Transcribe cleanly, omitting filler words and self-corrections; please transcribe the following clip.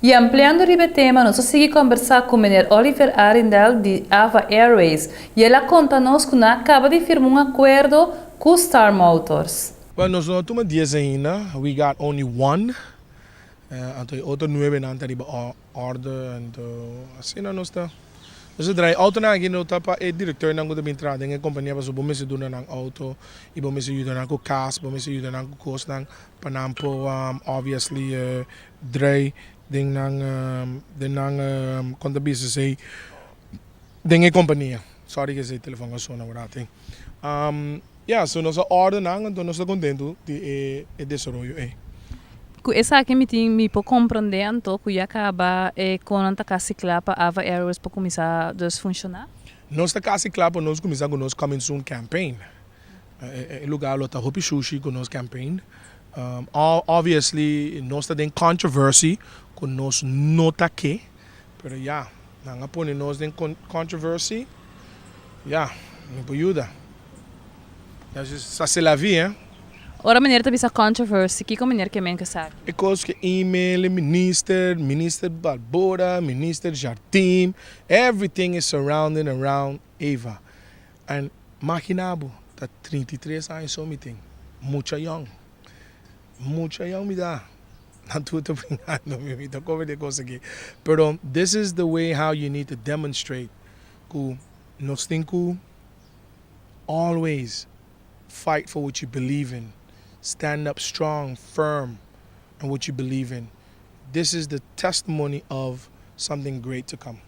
I ampliando e tema, nos a sigui kombersá ku meneer Oliver Arrindell di Ava Airways i el a konta nos ku nan a kaba di firma un akuerdo ku Star Motors. Well, nos no a tuma 10 ainda. We got only one. Anto otro nuebe nan ta riba orde. Anto asina nos ta. Nos a drai outo nan aki no ta pa e direktor nan ku ta bin traha den e kompania, pasobra bo mester duna nan outo i bo mester yuda nan ku kas, bo mester yuda nan ku kosnan pa nan por obviously drai den nan kon ta bisa sei den e kompania. Sorry ku e telefòn a sona awor. Yeah, so nos a order nan, anto nos ta kontentu di e desaroyo ei. Ku esaki mi tin mi por komprondé anto ku ya kaba e kosnan ta kasi kla pa Ava Airways pa kuminsá dus funshoná? Nos ta kasi kla pa nos kuminsá ku nos Coming Soon campaign. E lugá lo ta hopi shushi ku nos campaign. Obviously, nos ta den controversy ku nos no ta ke, pero ya, nan a pone nos den controversy, ya, mi por yuda. Ça, c'est la vie, hein? Ora meneer ta bisa controversy, kiko meneer ke men ku esaki? E kos ku email, minister, Minister Balbora, Minister Jardim, everything is surrounding around Ava. And imaginá bo, ta 33 aña so mi tin. Mucha young. Mucha young mi ta. No ta brinkando, mi ta kome di kos aki. Pero this is the way how you need to demonstrate ku nos tin ku always fight for what you believe in. Stand up strong, firm in what you believe in. This is the testimony of something great to come.